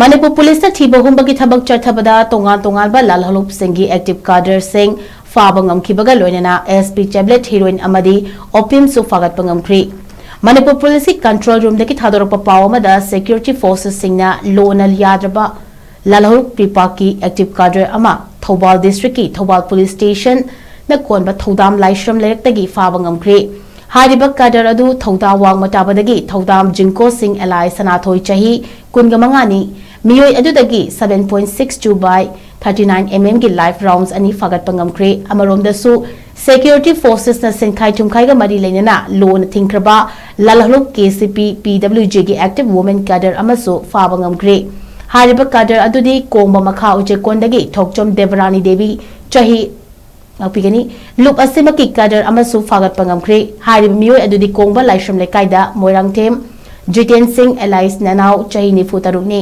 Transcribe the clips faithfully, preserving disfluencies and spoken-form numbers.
ꯃꯅꯤꯄꯨꯔ ꯄꯨꯂꯤꯁꯅ ꯊꯤꯕ ꯍꯨꯝꯕꯒꯤ ꯊꯕꯛ ꯆꯠꯊꯕꯗ ꯇꯣꯉꯥꯟ ꯇꯣꯉꯥꯟꯕ ꯂꯥꯜꯍꯧꯂꯨꯞꯁꯤꯡꯒꯤ active cadreꯁꯤꯡ ꯐꯥꯕ ꯉꯝꯈꯤꯕꯒ ꯂꯣꯏꯅꯅ S P tablet heroin ꯑꯃꯗꯤ opiumꯁꯨ ꯐꯥꯒꯠꯄ ꯉꯝꯈ꯭ꯔꯤ꯫ ꯃꯅꯤꯄꯨꯔ ꯄꯨꯂꯤꯁꯀꯤ control roomꯗꯒꯤ ꯊꯥꯗꯣꯔꯛꯄ ꯄꯥꯎ ꯑꯃꯗ security forcesꯁꯤꯡꯅ ꯂꯣꯅ ꯌꯥꯗ꯭ꯔꯕ ꯂꯥꯜꯍꯧꯂꯨꯞ ꯄꯤꯄꯥꯛꯀꯤ active cadre ꯑꯃ ꯊꯧꯕꯥꯜ districtꯀꯤ ꯊꯧꯕꯥꯜ police stationꯅ ꯀꯣꯟꯕ ꯊꯧꯗꯥꯝ ꯂꯥꯏꯁ꯭ꯔꯝ ꯂꯩꯔꯛꯇꯒꯤ ꯐꯥꯕ ꯉꯝꯈ꯭ꯔꯦ꯫ ꯍꯥꯏꯔꯤꯕ cadre ꯑꯗꯨ ꯊꯧꯗꯥꯝ ꯋꯥꯡꯃ ꯇꯥꯕꯗꯒꯤ ꯊꯧꯗꯥꯝ ꯖꯤꯡꯀꯣ ꯁꯤꯡ alias ꯁꯅꯥꯊꯣꯏ ꯆꯍꯤ ꯀꯨꯟꯒ ꯃꯉꯥꯅꯤ, ꯃꯤꯑꯣꯏ ꯑꯗꯨꯗꯒꯤ seven point six two by thirty nine mmꯒꯤ live rounds ꯑꯅꯤ ꯐꯥꯒꯠꯄ ꯉꯝꯈ꯭ꯔꯦ꯫ ꯑꯃꯔꯣꯝꯗꯁꯨ security forcesꯅ ꯁꯦꯟꯈꯥꯏ ꯊꯨꯝꯈꯥꯏꯒ ꯃꯔꯤ ꯂꯩꯅꯅ ꯂꯣꯅ ꯊꯤꯡꯈ꯭ꯔꯕ ꯂꯥꯜꯍꯧꯂꯨꯞ K C P P W Gꯒꯤ active women cadre ꯑꯃꯁꯨ ꯐꯥꯕ ꯉꯝꯈ꯭ꯔꯦ꯫ ꯍꯥꯏꯔꯤꯕ cadre ꯑꯗꯨꯗꯤ ꯀꯣꯡꯕ ꯃꯈꯥ ꯎꯆꯦꯛꯀꯣꯟꯗꯒꯤ ꯊꯣꯛꯆꯣꯝ ꯗꯦꯕꯔꯥꯅꯤ ꯗꯦꯕꯤ ꯆꯍꯤ ꯉꯥꯛꯄꯤꯒꯅꯤ꯫ ꯂꯨꯞ ꯑꯁꯤꯃꯛꯀꯤ cadre ꯑꯃꯁꯨ ꯐꯥꯒꯠꯄ ꯉꯝꯈ꯭ꯔꯦ꯫ ꯍꯥꯏꯔꯤꯕ ꯃꯤꯑꯣꯏ ꯑꯗꯨꯗꯤ ꯀꯣꯡꯕ ꯂꯥꯏꯁ꯭ꯔꯝ ꯂꯩꯀꯥꯏꯗ ꯃꯣꯏꯔꯥꯡꯊꯦꯝ ꯖꯤꯇꯦꯟ ꯁꯤꯡ alias ꯅꯅꯥꯎ ꯆꯍꯤ ꯅꯤꯐꯨ ꯇꯔꯨꯛꯅꯤ꯫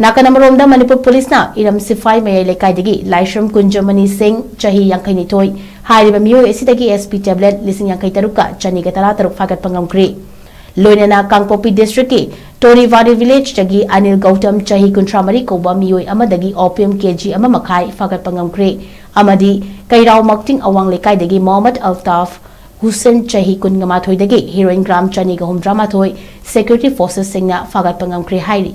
ꯅꯥꯀꯟ ꯑꯃꯔꯣꯝꯗ ꯃꯅꯤꯄꯨꯔ ꯄꯨꯂꯤꯁꯅ ꯏꯔꯝ ꯁꯤꯐꯥꯏ ꯃꯌꯥꯏ ꯂꯩꯀꯥꯏꯗꯒꯤ ꯂꯥꯏꯁ꯭ꯔꯝ ꯀꯨꯟꯖꯃꯅꯤ ꯁꯤꯡ ꯆꯍꯤ ꯌꯥꯡꯈꯩꯅꯤꯊꯣꯏ ꯍꯥꯏꯔꯤꯕ ꯃꯤꯑꯣꯏ ꯑꯁꯤꯗꯒꯤ S P tablet ꯂꯤꯁꯤꯡ ꯌꯥꯡꯈꯩ ꯇꯔꯨꯛꯀ ꯆꯅꯤꯒ ꯇꯔꯥ ꯇꯔꯨꯛ ꯐꯥꯒꯠꯄ ꯉꯝꯈ꯭ꯔꯦ꯫ ꯂꯣꯏꯅꯅ ꯀꯥꯡꯄꯣꯛꯄꯤ districtꯀꯤ ꯇꯣꯔꯤꯕꯥꯔꯤ villageꯇꯒꯤ ꯑꯅꯤꯜ ꯒꯧꯇꯝ ꯆꯍꯤ ꯀꯨꯟꯊ꯭ꯔꯥ ꯃꯔꯤ ꯀꯧꯕ ꯃꯤꯑꯣꯏ ꯑꯃꯗꯒꯤ opium K G ꯑꯃ ꯃꯈꯥꯏ ꯐꯥꯒꯠꯄ ꯉꯝꯈ꯭ꯔꯦ ꯑꯃꯗꯤ ꯀꯩꯔꯥꯎ ꯃꯛꯇꯤꯡ ꯑꯋꯥꯡ ꯂꯩꯀꯥꯏꯗꯒꯤ ꯃꯣꯍꯝꯃꯗ ꯑꯜꯇꯥꯐ ꯍꯨꯁꯦꯟ ꯆꯍꯤ ꯀꯨꯟꯒ ꯃꯥꯊꯣꯏꯗꯒꯤ heroin gram ꯆꯅꯤꯒ ꯍꯨꯝꯗ꯭ꯔꯥ ꯃꯥꯊꯣꯏ security forcesꯁꯤꯡꯅ ꯐꯥꯒꯠꯄ ꯉꯝꯈ꯭ꯔꯦ ꯍꯥꯏꯔꯤ꯫